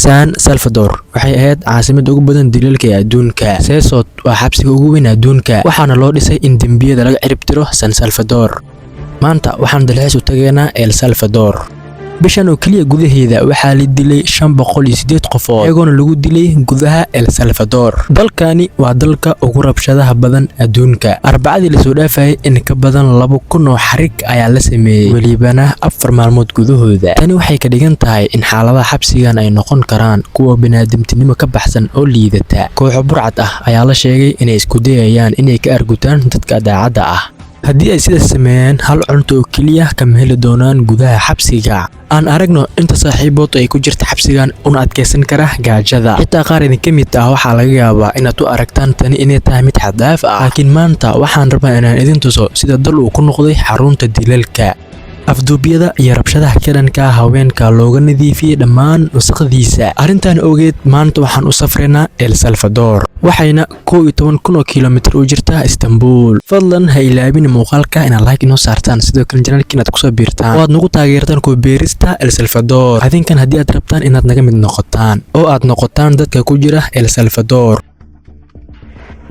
San Salvador waxay ahayd caasimadda ugu badan dilalka ee adduunka. CESOT waa xabsiga ugu weyn adduunka, waxaana loo dhisay in dembiyada laga ciribtiro San Salvador. Maanta waxaan dalxiis u tageynaa El Salvador. Bishan oo keliya gudaheeda waxaa la dilay 508 qofood, iyagoona lagu dilay gudaha El Salvador. Dalkani waa dalka ugu rabshadaha badan adduunka. Arbacadii lasoo dhaafayay in ka badan 2000 oo xarig ayaa la sameeyey, welibana 4 maalmood gudahooda. Tani waxay ka dhigan tahay in xaaladaha xabsigan ay noqon karaan kuwa bini'aadamtinimo ka baxsan oo liidata. Kooxo burcad ah ayaa la sheegay inay isku dayayaan inay ka argutaan dadka daacadda ah. Haddii ay sidaas sameeyaan, hal cunto oo keliya kama heli doonaan gudaha xabsiga. Aan aragno inta saaxiibood ay ku jirta xabsigan una adkaysan kara gaajada. Xitaa qaar idin ka mid ah waxaa laga yaabaa inaad u aragtaan tani inay tahay mid xad dhaaf ah, laakiin maanta waxaan rabaa inaan idin tuso sida dal uu ku noqday xarunta dilalka, afduubyada iyo rabshadaha ka dhanka haweenka looga nadiifiyey dhammaan wasaqdiisa. Arrintan ogeed maanta waxaan u safraynaa El Salvador, waxayna 11,000 oo kilomitir u jirtaa Istanbul. Fadlan ha ilaabin muuqaalka inaad like inoo saartaan, sidoo kale channelka inaad kusoo biirtaan oo aad nagu taageertaan ku beerista El Salvador. Adinkan haddii aad rabtaan inaad naga mid noqotaan oo aad noqotaan dadka ku jira El Salvador.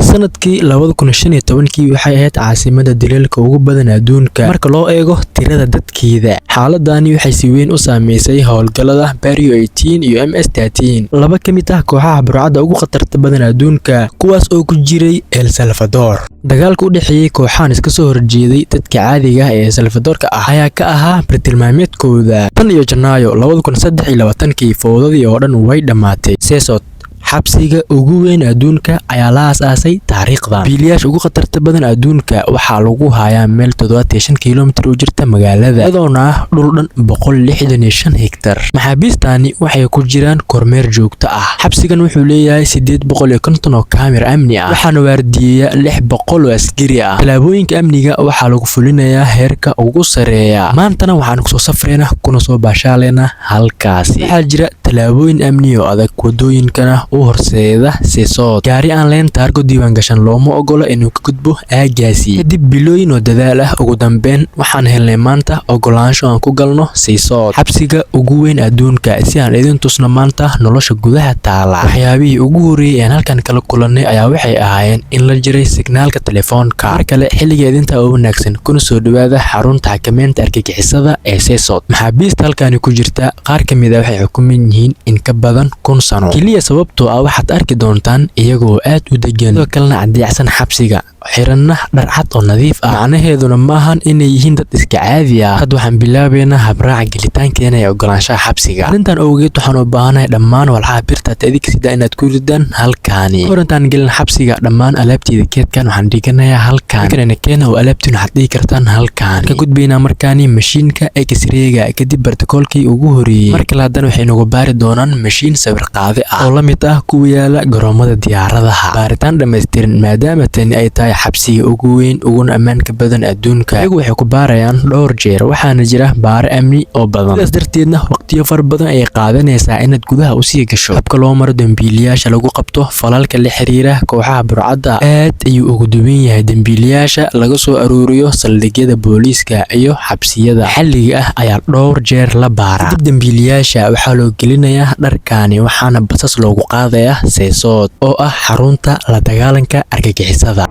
Sanadkii 2015kii waxay ahayd caasimadda dilalka ugu badan adduunka marka loo eego tirada dadkeeda. Xaaladani waxay si weyn u saameysay howlgallada Barrio 18 iyo MS-13, laba ka mid ah kooxaha burcadda ugu khatarta badan adduunka, kuwaas oo ku jiray El Salvador. Dagaalka u dhexeeyey kooxahan iska soo horjeeday dadka caadiga ah ee El Salvadorka ah ayaa ka ahaa bartilmaameedkooda. Tan iyo Janaayo 2023kii fowdadii oo dhan way dhammaatay. CESOT, xabsiga ugu weyn adduunka, ayaa la aasaasay taariikhdan. Biiliyaasha ugu khatarta badan adduunka waxaa lagu hayaa meel 75 kilomitir u jirta magaalada, iyadoona ah dhul dhan 165 hektar. Maxaabiistani waxay ku jiraan kormeer joogto ah. Xabsigan wuxuu leeyahay 850 oo kaamir amni ah, waxaana waardiyeeya 600 oo askari ah. Tallaabooyinka amniga waxaa lagu fulinayaa heerka ugu sareeya. Maantana waxaan kusoo safraynaa kuna soo baashaaleynaa halkaasi. Waxaa jira tallaabooyin amni oo adag wadooyinkana u horseeda CESOT. Gaari aan leen taargo diiwaan gashan looma ogola inuu ka gudbo aagaasi. Kadib bilooyin oo dadaal ah, ugu dambeyn waxaan helnay maanta ogolaansho aan ku galno CESOT, xabsiga ugu weyn adduunka, si aan idin tusno maanta nolosha gudaha taala. Waxyaabihii ugu horreeyay aan halkan kala kulannay ayaa waxay ahaayeen in la jiray signaalka telefoonka. Mar kale xilliga idinta oo wanaagsan, kuna soo dhawaada xarunta xakameynta argagixisada ee CESOT. Maxaabiista halkani ku jirta qaar ka mid ah waxay xukuman yihiin in ka badan 1000 sano keliya, sababtoo ah waxaad arki doontaan iyagoo aad u degan, sidoo kalena caddeecsan xabsiga, xiranna dhar cad oo nadiif ah. Macnaheeduna maahan inay yihiin dad iska caadi ah. Hadda waxaan bilaabaynaa habraaca gelitaankeena ee ogolaanshaha xabsiga. Arrintan awgeed waxaan u baahanahay dhammaan walxaha birta adeegsida inaad ku ridaan halkaani. Kahor intaan gelin xabsiga, dhammaan alaabteeda keedkan waxaan dhiganayaa halkaan. Kanina keena oo alaabtiin waxaad dhigi kartaan halkaan. Ka gudbaynaa markaani mashiinka X-rayga kadib bartakoolkii ugu horeeyey. Mar kale haddana waxay nagu baari doonaan mashiin sawir qaade ah oo la mid ah kuwa yaala garoomada diyaaradaha. Baaritaan dhammaystiran, maadaama tani ay tahay xabsiga ugu weyn uguna ammaanka badan adduunka. Iyagu waxay ku baarayaan dhowr jeer, waxaana jira baare amni oo badan. Sidaas darteedna waqtiyo fara badan ayay qaadanaysaa inaad gudaha usii gasho. Habka loo maro dembiilayaasha lagu qabto falalka la xiriira kooxaha burcadda aad ayuu ugu duwan yahay dembiilayaasha laga soo aruuriyo saldhigyada booliiska iyo xabsiyada maxalliga ah ayaa dhowr jeer la baaraa. Kadib dembiilayaasha waxaa loo gelinayaa dharkaani, waxaana basas loogu qaadayaa CESOT oo ah xarunta la dagaalanka argagixisada.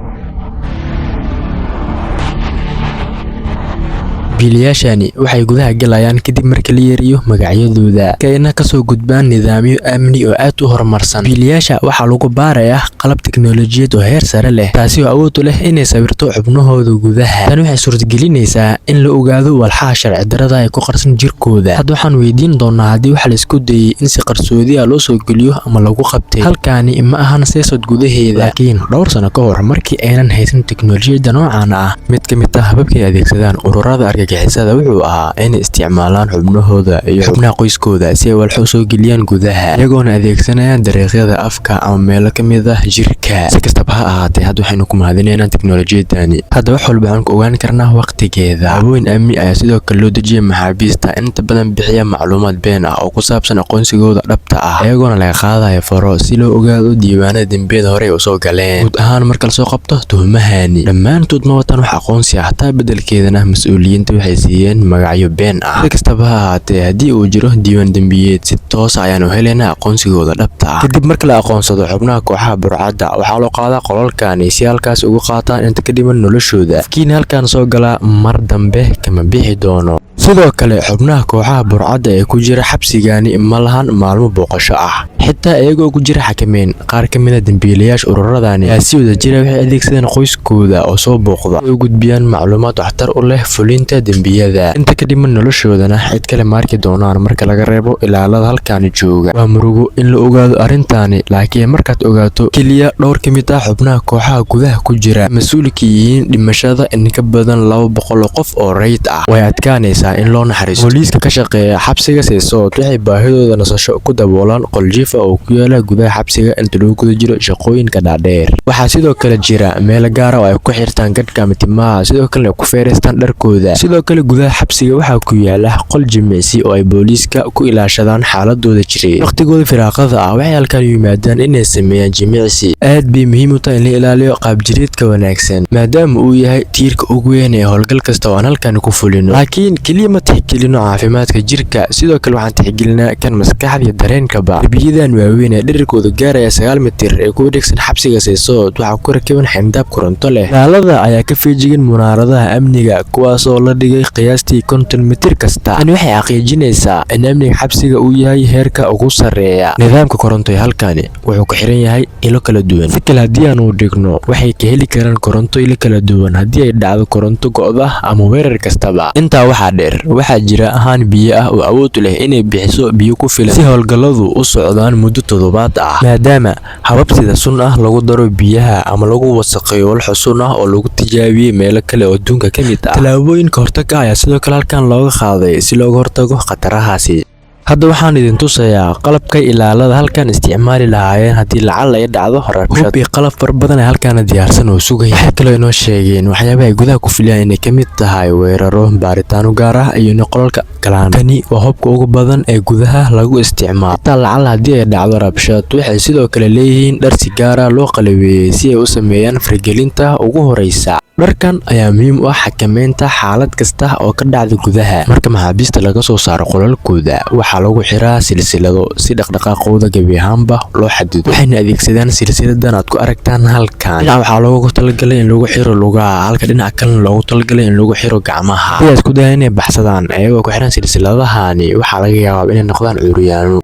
Biiliyaashani waxay gudaha galayaan kadib marka la yeeriyo magacyadooda, kayna kasoo gudbaan nidaamyo amni oo aad u horumarsan. Biiliyaasha waxaa lagu baarayaa qalab tiknoolajiyad oo heer sare leh, taasi oo awood u leh inay sawirto xubnahooda gudaha. Tani waxay suurtagelinaysaa in la ogaado walxaha sharci darrada ee ku qarsan jirkooda. Hadda waxaan weydiin doonaa haddii waxa la isku dayay in si qarsoodi ah loo soo geliyo ama lagu qabtay. Halkaani ma ahan CESOT gudaheeda, laakiin dhowr sano ka hor markii aynan haysan tiknoolajiyadda noocan ah, mid ka mid ah hababka ay adeegsadaan ururada argagixisada wuxuu ahaa inay isticmaalaan xubnahooda iyo xubnaha qoyskooda si ay walxo usoo geliyaan gudaha, iyagoona adeegsanayaan dariiqyada afka ama meelo ka mid ah jirka. Si kastaba ha ahaatee, hadda waxaynu ku mahadinaynaa tiknoolajiyadani. Hadda wax walba waxaan ku ogaan karnaa waqtigeeda. Habooyin amni ayaa sidoo kale loo dejiyay maxaabiista inta badan bixiya macluumaad been ah oo ku saabsan aqoonsigooda dhabta ah, iyagoona laga qaadayo faro si loo ogaado diiwaanada dembiyada horey usoo galeen. Guud ahaan marka lasoo qabto tuhmahani, dhammaantood ma wataan wax aqoonsi ah. Taa beddelkeedana mas-uuliyiinta Waxay siiyeen magacyo been ah. Si kastaba ha ahaatee, haddii uu jiro diiwaan dembiyeed, si toos ayaanu helaynaa aqoonsigooda dhabta ah. Kadib marka la aqoonsado xubnaha kooxaha burcadda, waxaa loo qaadaa qolalkani si halkaas uga qaataan inta ka dhiman noloshooda. Qofkiina halkan soo galaa mar dambe kama bixi doono. Sidoo kale, xubnaha kooxaha burcadda ee ku jira xabsigani ma lahan maalmo booqasho ah, xitaa iyagoo ku jira xakameyn. Qaar ka mid a dembiilayaasha ururadani ayaa si wada jira waxay adeegsadeen qoyskooda oo soo booqda si ay u gudbiyaan macluumaad waxtar u leh fulinta dembiyada. Inta ka dhiman noloshoodana cid kale ma arki doonaan marka laga reebo ilaalada halkani jooga. Waa murugo in la ogaado arrintani, laakiin markaad ogaato keliya dhowr ka mid ah xubnaha kooxaha gudaha ku jira mas-uulka yihiin dhimashada in ka badan 200 oo qof oo rayid ah, way adkaanaysaa in loo naxariisto. Booliiska ka shaqeeya xabsiga Seesood waxay baahidooda nasasho ku daboolaan qol jiif ah oo ku yaala gudaha xabsiga inta lagu guda jiro shaqooyinka dhaadheer. Waxaa sidoo kale jira meelo gaar ah oo ay ku xirtaan gadhka ama timaha, sidoo kalena ay ku feereystaan dharkooda. Sidoo kale, gudaha xabsiga waxaa ku yaala qol jimicsi oo ay booliiska ku ilaashadaan xaaladooda jireed. Waqtigooda firaaqada ah waxay halkan u yimaadaan inay sameeyaan jimicsi. Aad bay muhiim u tahay in la ilaaliyo qaab jireedka wanaagsan, maadaama uu yahay tiirka ugu weyn ee howlgal kasta oo aan halkan ku fulino. Laakiin keliya ma tixgelino caafimaadka jirka, sidoo kale waxaan tixgelinaa kan maskaxda iyo dareenkaba. Derbiyadan waaweyn ee dhererkooda gaaraya 9 mitir ee ku wareegsan xabsiga Seesood waxaa ku rakiban xayndaab koronto leh. Ilaalada ayaa ka feejigan munaaradaha amniga, kuwaas oo la dhigay qiyaastii 50 mitir kasta. Tani waxay xaqiijinaysaa in amniga xabsiga uu yahay heerka ugu sarreeya. Nidaamka koronto ee halkani wuxuu ku xiran yahay ilo kala duwan. Si kale haddii aanu dhigno, waxay ka heli karaan koronto ilo kala duwan haddii ay dhacdo koronto go'da ama weerar kastaba. Intaa waxaa dheer, waxaa jira haan biyo ah oo awood u leh inay bixiso biyo ku filan si howlgalladu u socdaan muddo toddobaad ah, maadaama habab sida sun ah lagu daro biyaha ama lagu wasakheeyo walxo sun ah oo lagu tijaabiyey meelo kale oo adduunka ka mid ah. Tallaabooyin ka hortag ah ayaa sidoo kale halkan looga qaaday si looga hortago khatarahaasi. Hadda waxaan idin tusayaa qalabkay ilaalada halkan isticmaali lahaayeen haddii lacala ay dhacdo rabshad. Hub iyo qalab fara badan ee halkaana diyaarsan oo sugaya. Waxay kaloo inoo sheegeen waxyaabaha ay gudaha ku filayaan inay ka mid tahay weeraro, baaritaano gaar ah iyo inay qolalka galaan. Kani waa hubka ugu badan ee gudaha lagu isticmaalo xitaa lacala haddii ay dhacdo rabshad. Waxay sidoo kale leeyihiin dhar si gaar ah loo qalabeeyey si ay u sameeyaan faragelinta ugu horeysa. Dharkan ayaa muhiim u ah xakameynta xaalad kasta oo ka dhacda gudaha. Marka maxaabiista laga soo saaro qolalkooda, waxaa lagu xiraa silsilado si dhaqdhaqaaqooda gebi ahaanba loo xadido. Waxayna adeegsadaan silsiladan aad ku aragtaan halkan. Dhinac waxaa loogu talagalay in lagu xiro lugaha, halka dhinac kalena loogu talagalay in lagu xiro gacmaha. Haddii ay isku dayaan inay baxsadaan iyagoo ku xiran silsiladahani, waxaa laga yaabaa inay noqdaan curyaano.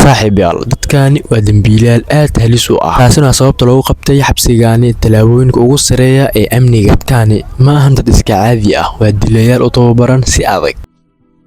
Saaxiib yaal, dadkani waa dembiilayaal aad halis u ah, taasina waa sababta loogu qabtay xabsigani tallaabooyinka ugu sareeya ee amniga. Dadkani ma ahan dad iska caadi ah, waa dilayaal u tababaran si adag.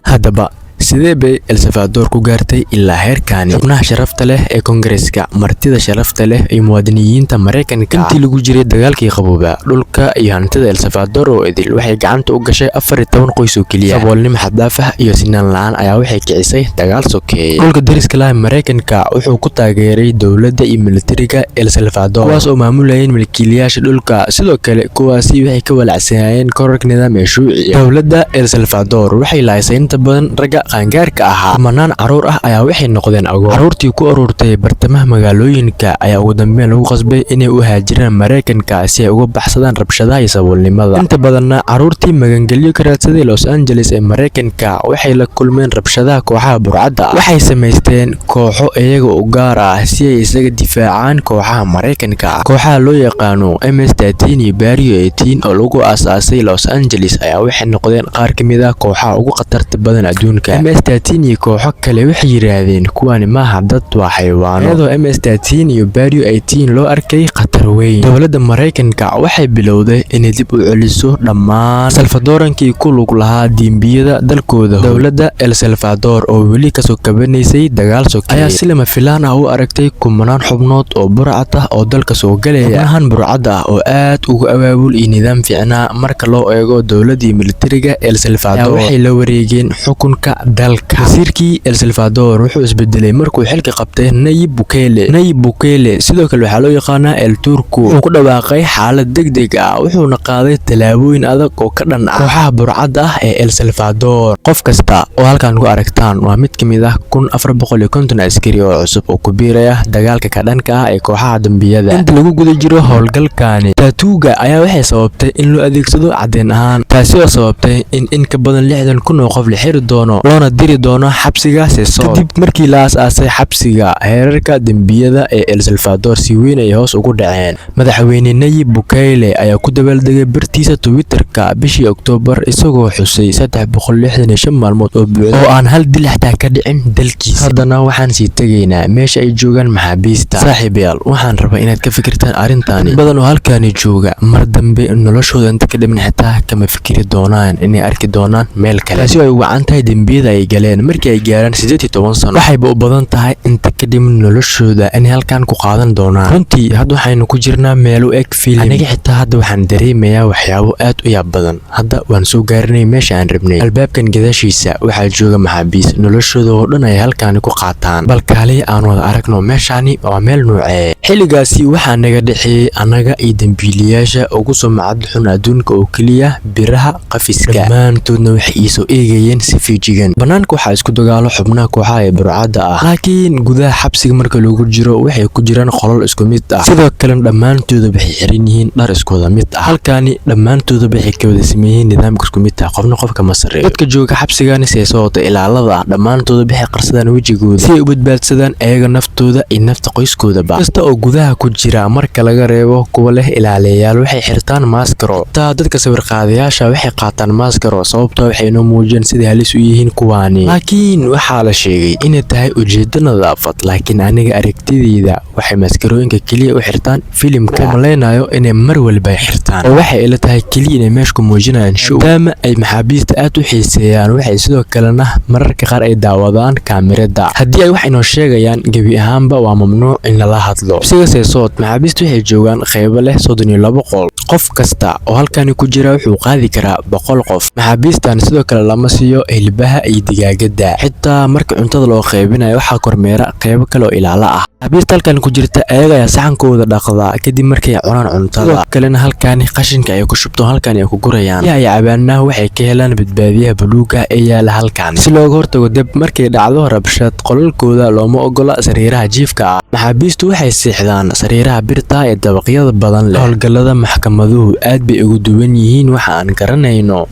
Haddaba, sidee bay El Salvador ku gaartay ilaa heerkani? Xubnaha sharafta leh ee Koongareeska, martida sharafta leh iyo muwaadiniinta Mareykanka, intii lagu jiray dagaalkii qabooba, dhulka iyo hantida El Salvador oo idil waxay gacanta u gashay 14 qoys oo keliya. Saboolnimo xad dhaaf ah iyo sinaan la'aan ayaa waxay kicisay dagaal sokeeye. Dhulka dariska laha Mareykanka wuxuu ku taageeray dowladda iyo militariga El Salvador, kuwaas oo maamulayeen milkiilayaasha dhulka. Sidoo kale, kuwaasi waxay ka walacsanayeen kororka nidaam ee shuuciga. Dowladda El Salvador waxay lahaysay inta badan ragga qaangaarka ahaa. Kumanaan carruur ah ayaa waxay noqdeen agoon. Carruurtii ku ururtay bartamaha magaalooyinka ayaa ugu dambeyn lagu qasbay inay u haajiraan Mareykanka si ay uga baxsadaan rabshadaha iyo saboolnimada. Inta badanna carruurtii magangelyo ka raadsaday Los Angeles ee Mareykanka waxay la kulmeen rabshadaha kooxaha burcadda ah. Waxay samaysteen kooxo iyaga u gaar ah si ay isaga difaacaan kooxaha Mareykanka ah. Kooxaha loo yaqaano MS-13 iyo Barrio 18 oo lagu aasaasay Los Angeles ayaa waxay noqdeen qaar ka mid ah kooxaha ugu khatarta badan adduunka. MS-13 iyo kooxo kale waxay yiraahdeen kuwani maaha dad, waa xayawaano, iyadoo MS-13 iyo Barrio 18 loo arkay khatar weyn. Dowladda Mareykanka waxay bilowday inay dib u celiso dhammaan Salvadorankii ku lug lahaa dembiyada dalkooda. Dowladda El Salvador oo weli kasoo kabanaysay dagaal sokeeye ayaa si lama filaan ah u aragtay kumanaan xubnood oo burcad ah oo dalka soo galaya. Xubnahan burcadda ah oo aad uga abaabul iyo nidaam fiicnaa marka loo eego dowladda iyo militariga El Salvador ayaa waxay la wareegeen xukunka Dalka wasiirkii El Salvador wuxuu isbedelay markuu xilka qabtay Nayib Bukele. Nayib Bukele sidoo kale waxaa loo yaqaanaa El Turco. Wuxuu ku dhawaaqay xaalad degdeg ah, wuxuuna qaaday tallaabooyin adag oo ka dhan ah kooxaha burcadda ah ee El Salvador. Qof kasta oo halkan ku aragtaan waa mid ka mid ah 1450 askari oo cusub oo ku biiraya dagaalka ka dhanka ah ee kooxaha dambiyada. Inta lagu guda jiro howlgalkani, tattoo-ga ayaa waxay sababtay in loo adeegsado caddeyn ahaan, taasi oo sababtay in ka badan 60,000 oo qof la xiri doono loona diri doono xabsiga Sesool. Kadib markii la aas-aasay xabsiga, heerarka dembiyada ee El Salvador si weyn ay hoos ugu dhaceen. Madaxweyne Nayib Bukele ayaa ku dabaaldegay bartiisa Twitter-ka bishii Oktoobar, isagoo xusay 365 maalmood oo buuxda oo aan hal dil xataa ka dhicin dalkiisa. Haddana waxaan sii tegaynaa meesha ay joogaan maxaabiista. Saaxiibayaal, waxaan rabaa inaad ka fikirtaan arrintani. Dad badan oo halkani jooga mar dambe noloshooda inta ka dhiman xitaa kama fikiri doonaan inay arki doonaan meel kale, taasi oo ay wacan tahay dembiyada ay galeen. Markii ay gaaraan 18 sano, waxayba u badan tahay inta ka dhiman noloshooda inay halkan ku qaadan doonaan. Runtii hadda waxaynu ku jirnaa meel u eg filim. Aniga xitaa hadda waxaan dareemayaa waxyaabo aad u yaab badan. Hadda waan soo gaarinay meesha aan rabnay. Albaabkan gadaashiisa waxaa jooga maxaabiis noloshooda oo dhan ay halkaani ku qaataan. Bal kaaliya aan wada aragno meeshaani waa meel nuucee. Xilligaasi waxaa naga dhexeeyey annaga iyo dembiilayaasha ugu sumcad xun adduunka oo keliya biraha qafiska. Dhammaantoodna waxay iisoo eegayeen si feejigan. Bannaanka waxaa isku dagaalo xubnaha kooxaha ee burcadda ah, laakiin gudaha xabsiga marka lagu jiro waxay ku jiraan qolal isku mid ah. Sidoo kalena dhammaantooda waxay xiran yihiin dhar isku wada mid ah. Halkaani dhammaantooda waxay ka wada sameeyeen nidaamka isku mid ah, qofna qofka ma sarreeyo. Dadka jooga xabsigani seesoota ilaalada ah dhammaantooda waxay qarsadaan wejigooda si ay u badbaadsadaan ayaga naftooda iyo nafta qoyskoodaba. Kasta oo gudaha ku jira, marka laga reebo kuwa leh ilaaliyayaal, waxay xirtaan maaskaro. Xitaa dadka sawir qaadayaasha waxay qaataan maaskaro, sababtoo waxay inoo muujiyaan siday halis u yihiin kuwaani. Laakiin waxaa la sheegay inay tahay ujeedo nadaafad, laakiin aniga aragtidayda waxay maskarooyinka keliya u xirtaan filimka. U malaynayo inay mar walba xirtaan oo waxay ila tahay keliya inay meesha ku muujinayaan show, maadaama ay maxaabiista aad u xiiseeyaan. Waxay sidoo kalena mararka qaar ay daawadaan kaamirada haddii ay wax inoo sheegayaan. Gebi ahaanba waa mamnuuc in lala hadlo. Xabsiga Seesood maxaabiistu waxay joogaan qeybo leh 32 qol. Qof kasta oo halkani ku jira wuxuu qaadi karaa 100 qof. Maxaabiistan sidoo kale lama siiyo hilbaha iyo digaagada. Xitaa marka cuntada loo qaybinayo waxaa kormeera qeybo kale oo ilaalo ah. Maxaabiista halkan ku jirta ayaga ayaa saxankooda dhaqda kadib markay cunaan cuntada. Sidoo kalena halkani qashinka ay ku shubto halkan ay ku gurayaan. Biyaha ay cabaanna waxay ka helaan badbaadiyaha buluuga ee yaala halkan si looga hortago deb markay dhacdo rabshad. Qolalkooda looma ogola sariiraha jiifka ah. Maxaabiistu waxay seexdaan sariiraha birta ee dabaqyada badan leh. Howlgallada maxkamaduhu aad bay ugu duwan yihiin waxa aan garanayno.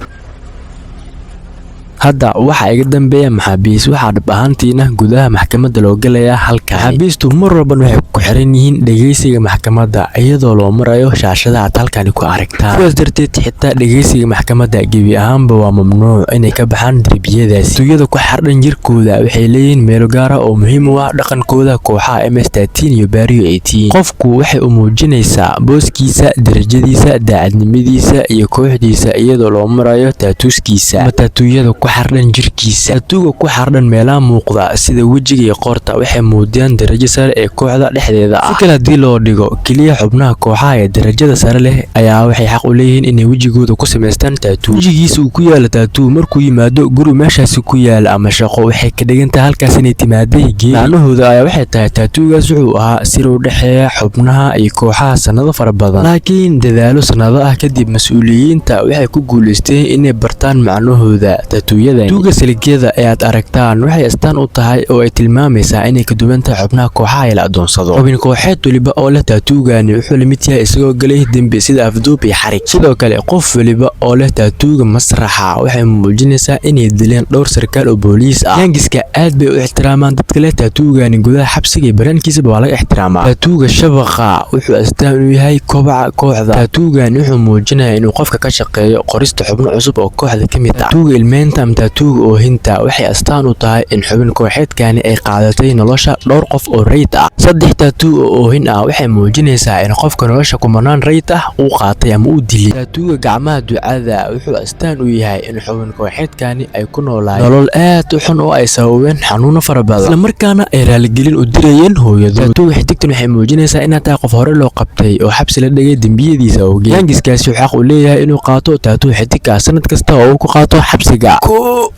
Hadda waxaa iga dambeeya maxaabiis. Waxaa dhab ahaantiina gudaha maxkamadda loo galayaa halkan. Maxaabiistu mar walban waxay ku xiran yihiin dhegeysiga maxkamadda iyadoo loo marayo shaashada aad halkani ku aragtaan. Sidaas darteed xitaa dhegeysiga maxkamadda gebi ahaanba waa mamnuuc inay ka baxaan derbiyadaasi. Tattoo-yada ku xardhan jirkooda waxay leeyihiin meelo gaar ah oo muhiim u ah dhaqankooda kooxaha MS iyo Barrio. Qofku waxay u muujinaysaa booskiisa, darajadiisa, daacadnimadiisa iyo kooxdiisa iyadoo loo marayo tattoo-skiisa ama tattoo-yada ku xardhan jirkiisa. Tattoo-ga ku xardhan meelaha muuqda sida wejiga iyo qoorta waxay muujiyaan darajo sare ee kooxda dhexdeeda ah. Si kale haddii loo dhigo, keliya xubnaha kooxaha ee darajada sare leh ayaa waxay xaq u leeyihiin inay wejigooda ku samaystaan tattoo. Wejigiisa uu ku yaalo tattoo markuu yimaado guri meeshaasi ku yaala ama shaqo, waxay ka dhigan tahay halkaas inay timaaday geeri. Macnahooda ayaa waxay tahay tattoo-gaas wuxuu ahaa sir u dhexeeya xubnaha iyo kooxaha sanado fara badan, laakiin dadaalo sanado ah kadib mas-uuliyiinta waxay ku guuleysteen inay bartaan macnahooda tattoo-yada. Tattoo-ga saligyada ee aad aragtaan waxay astaan u tahay oo ay tilmaamaysaa inay ka duwan tahay xubnaha kooxaha ee la adoonsado. Xubin kooxeed waliba oo leh tattoo-gani wuxuu la mid yahay isagoo galay dembi sida afduub iyo xarig. Sidoo kale qof waliba oo leh tattoo-ga masraxa waxay muujinaysaa inay dileen dhowr sarkaal oo booliis ah. Gaangiska aad bay u ixtiraamaan dadka leh tattoo-gani. Gudaha xabsiga iyo banaankiisaba waa laga ixtiraamaa. Tattoo-ga shabaqa wuxuu astaan u yahay kobaca kooxda. Tattoo-gani wuxuu muujinayaa inuu qofka ka shaqeeyo qorista xubno cusub oo kooxda ka mid ah. Tattoo-ga ilmeynta ama tattoo-ga oohinta waxay astaan u tahay in xubin kooxeedkani ay qaadatay nolosha dhowr qof oo rayid ah. Saddex tattoo oo oohin ah waxay muujinaysaa in qofka nolosha kumanaan rayid ah uu qaatay ama uu dilay. Tattoo-ga gacmaha ducada wuxuu astaan u yahay in xubin kooxeedkani ay ku noolaayeen nolol aad u xun oo ay sababeen xanuuno fara badan, isla markaana ay raaligelin u dirayeen hooyadood. Tattoo-ga xidigtan waxay muujinaysaa inaad tahay qof hore loo qabtay oo xabsi la dhigay dembiyadiisa awgeed. Gaangiskaasi wuxuu xaq u leeyahay inuu qaato tattoo xidig ah sanad kasta oo uu ku qaato xabsiga. 1,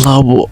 2,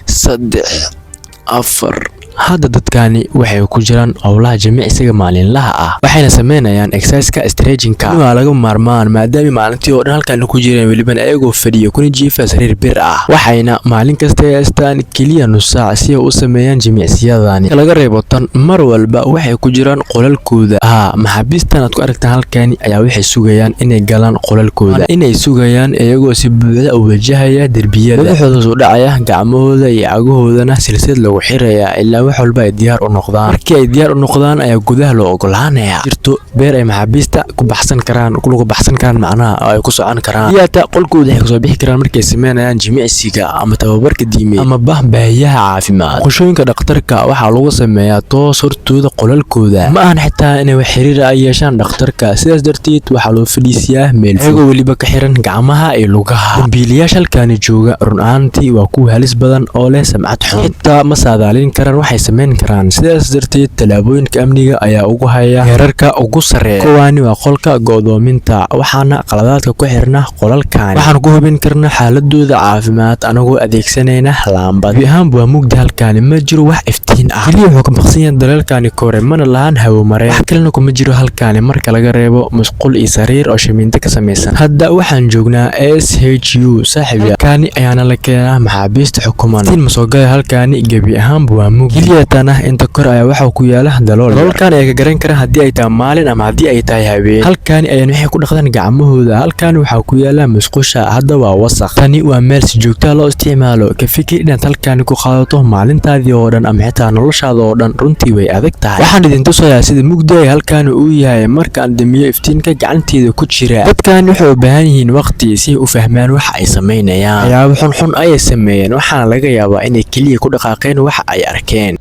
3, 4. Hadda dadkani waxay ku jiraan howlaha jimicsiga maalinlaha ah, waxayna sameynayaan exerciseka stretchingka. Waa laga maarmaan maadaama maalintii oo dhan halkan ku jireen, welibana ayagoo fadhiyo kuna jiifa sariir bir ah. Waxayna maalin kasta haystaan keliya nus saac si ay u sameeyaan jimicsiyadani. Laga reebo tan, mar walba waxay ku jiraan qolalkooda. Haa, maxaabiistan aad ku aragtaan halkani ayaa waxay sugayaan inay galaan qolalkooda, inay sugayaan iyagoo si buuxda u wajahaya derbiyada, madaxooda soo dhacaya, gacmahooda iyo cagahoodana silsilad lagu xiraya ilaa wax walba ay diyaar u noqdaan. Markii ay diyaar u noqdaan ayaa gudaha loo ogolaanaya. Jirto beer ay maxaabiista ku baxsan karaan, lagu baxsan karaan, macnaha oo ay ku socon karaan. Iyaata qolkooda waxay kasoo bixi karaan markay sameynayaan jimicsiga ama tababarka diimeed ama baahiyaha caafimaad. Qoshooyinka dhakhtarka waxaa lagu sameeyaa toos hortooda qolalkooda. Ma ahan xitaa inay wax xiriir ay yeeshaan dhakhtarka, sidaas darteed waxaa loo fadhiisiyaa meel iyagoo weliba ka xiran gacmaha iyo lugaha. Dambiilayaasha halkaani jooga run ahaantii waa kuwa halis badan oo leh samcad xun, xitaa ma saadaalin karaan waxay sameyn karaan. Sidaas darteed tallaabooyinka amniga ayaa ugu haya heerarka ugu sarreeya. Kuwaani waa qolka go'doominta, waxaana qaladaadka ku xirna qolalkani. Waxaan ku hubin karnaa xaaladooda caafimaad anagoo adeegsanayna laambad. Gebi ahaanba waa mugdi halkaani, ma jiro wax iftiin ah. Keliya wuxuu ka baqsan yahay daleelkani kore, mana lahan hawo mareen. Wax kalena kuma jiro halkaani marka laga reebo musqul iyo sariir oo shamiinto ka samaysan. Hadda waxaan joognaa SHU, saaxiib. Halkaani ayaana la keenaa maxaabiista xukuman. Iftiin ma soo galay halkaani, gebi ahaanba waa mugdi. Keliya tana inta kor ayaa waxaa ku yaala dalool. Daloolkan ayaa ka garan kara haddii ay tahay maalin ama haddii ay tahay habeen. Halkaani ayaan waxay ku dhaqdaan gacmahooda. Halkaani waxaa ku yaala musqusha, hadda waa wasaq. Tani waa meel si joogta loo isticmaalo. Ka fikir inaad halkaani ku qaadato maalintaadii oo dhan ama xitaa noloshaada oo dhan, runtii way adag tahay. Waxaan idin tusayaa sida mugdi ay halkaani uu yahay markaan damiyo iftiinka gacanteeda ku jira. Dadkani waxay u baahan yihiin waqti si ay u fahmaan waxa ay sameynayaan. Waxyaabo xunxun ayay sameeyeen, waxaana laga yaabaa inay keliya ku dhaqaaqeen waxa ay arkeen.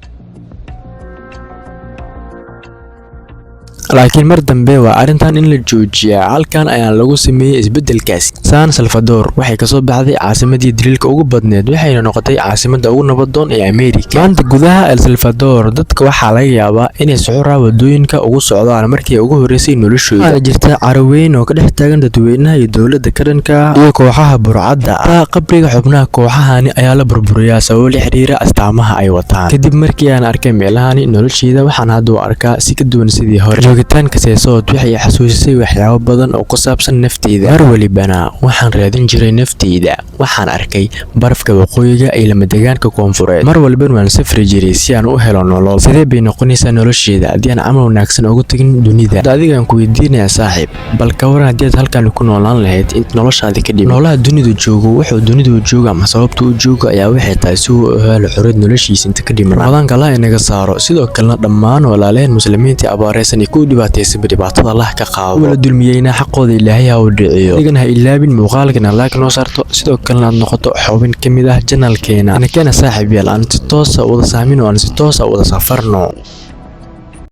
Laakiin mar dambe waa arrintan in la joojiyaa. Halkan ayaa lagu sameeyey isbeddelkaasi. San Salvador waxay kasoo baxday caasimadii daliilka ugu badneed, waxayna noqotay caasimadda ugu nabadoon ee Ameerika. Maanta gudaha El Salvador dadka waxaa laga yaabaa inay suxuraa wadooyinka ugu socdaan markii ugu horreysay noloshooda. Waxaana jirta caro weyn oo ka dhex taagan dadweynaha iyo dowladda ka dhanka iyo kooxaha burcadda. Xitaa qabriga xubnaha kooxahani ayaa la burburiyaa sababo la xiriira astaamaha ay wataan. Kadib markii aan arkay meelahani, nolosheyda waxaan hadda u arkaa si ka duwan sidii hore. Joogitaanka Seesood waxay xasuusisay waxyaabo badan oo ku saabsan nafteyda. Mar walibana waxaan raadin jiray nafteyda. Waxaan arkay barafka waqooyiga iyo lamadegaanka koonfureed. Mar walbana waan safri jiray si aan u helo nolol. Sidee bay noqonaysaa nolosheyda haddii aan camal wanaagsan ugu tagin dunida? Hadda adigaan ku weydiinayaa saaxiib, bal ka waran haddii aad halkan ku noolaan lahayd inta noloshaadi ka dhiman? Noolaha dunidu joogo wuxuu dunidu joogo ama sababta u joogo ayaa waxay tahay si uu u helo xorriyad noloshiisa inta ka dhiman. Ramadaanka Allah inaga saaro, sidoo kalena dhammaan walaalaheen muslimiinta abaareysan iyo kuwa dhibaataysanba dhibaatada Allah ka qaado. Kuwa la dulmiyeyna xaqooda Ilaahay ha u dhiciyo. Adigana ha ilaabin muuqaalkana like noo saarto, sidoo kalena aad noqoto xubin ka mid ah channelkeena. Inakeena saaxiib yaal, aan si toos ah wada sahmin oo aan si toos ah wada safarno.